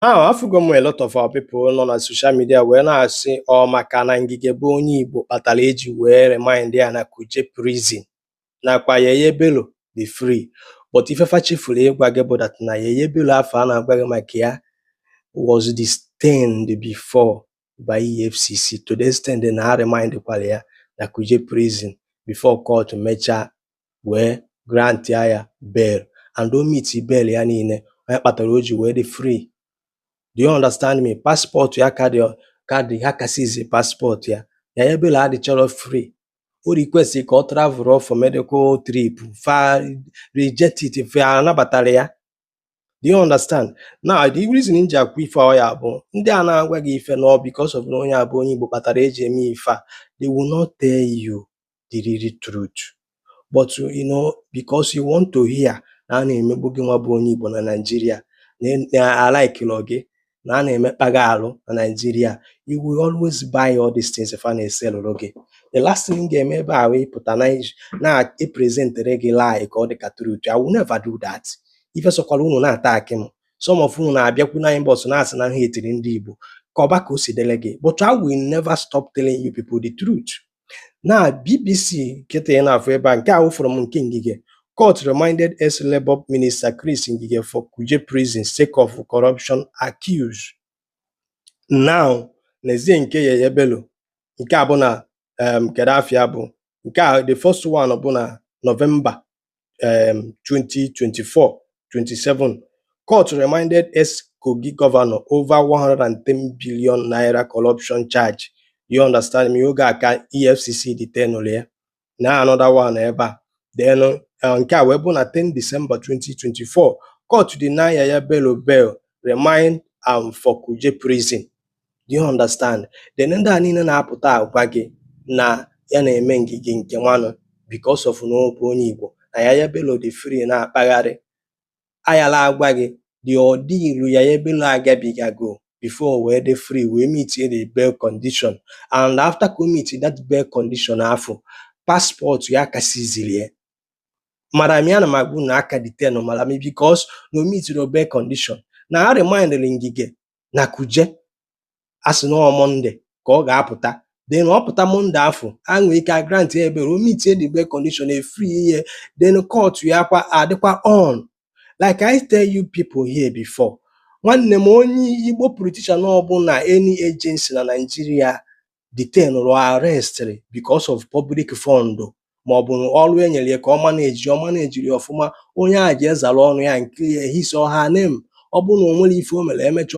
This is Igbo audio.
Now, afụgo m a lot of our people nọ na social media wee na-asị ọ maka na Ngige bụ onye Igbo kpatara eji wee remand ya na Kuje Prison, nakwa Yahaya Bello dị free. But ife fa chefuru ịgwa gị bụ that na Yahaya Bello afọ a na-agwa gị maka ya was detained before by EFCC to the extent na a remandkwara ya na Kuje Prison before court mechaa wee grant ya bail, and o meet bail ya niile, onye kpatara o ji wee dị free. Do you understand me? Passport ya ka dị, ka dị ha ka seize passport ya. Yahaya Bello adịchọrọ free. O request ka ọ travel for medical trip, fa reject it, fa anabatara ya. Do you understand? Now, the reason m ji akwu ife ọ ya bụ ndị a na-agwa gị ife na ọ because of na onye a bụ onye Igbo kpatara eji eme ife a, they will not tell you the real truth. But because you want to hear na a na-emegbu gị nwa bụ onye Igbo na Nigeria, na alaikilọ gị, na a na-emekpa gị arụ na Nigeria, you will always buy all these things fa na-eselụrụ gị. The last thing m ga-eme ebe a wee pụta na na-epresentere gị lie ka ọ dị ka truth. I will never do that. Ife sọkwara unu na-attack m. Some of unu na-abịakwu na inbox na-asị na ha etiri ndị Igbo ka ọba ka o si dịrị gị. But I will never stop telling you people the truth. Na BBC kịta ị na-afụ ebe a, nke a wụfụrụ m nke Ngige. Court remanded ex-Labour Minister Chris Ngige for Kuje Prison sake of corruption accused. Now, n'ezie nke Yahaya Bello, nke a bụ na kedu afịa bụ nke a? The first one bụ na November 2024 27, court remanded ex-Kogi governor over 110 billion naira corruption charge. You understand me? Oge a ka EFCC detainụrụ ya. Na another one ebe a, then nke a wee bụ na 10 December 2024, court deny Yahaya Bello bail, remand am for Kuje Prison. Do you understand? Then ndị a niile na-apụta agwa gị na ya na-eme Ngige nke nwanụ because of na ọ bụ onye Igbo, na Yahaya Bello dị free na-akpagharị, ayala agwa gị the ordeal Yahaya Bello agabigago before wee dị free, wee meet the bail condition, and after ka o meet that bail condition afọ, passport ya ka seiziri ya. Malami, ana m agwa unu aka detain Malami because na o meetiro bail condition na a remandịrị Ngige na Kuje. A sị na ọ Monday ka ọ ga-apụta, then ọ pụta Monday afọ a nwee ike grant ya bail, o meetie the bail condition, e free ihe, then court ya kwa adịkwa on. Like I tell you people here before, nwanne m, onye Igbo politician ọbụla any agency na Nigeria detain or arrest because of public fund maọbụ ọrụ e nyere ya ka ọ manage, ọ manejiri ọfụma, onye a ji ezara ọnụ ya nke ya, his or her name, ọ bụrụ na o nwere ife o mere emecha.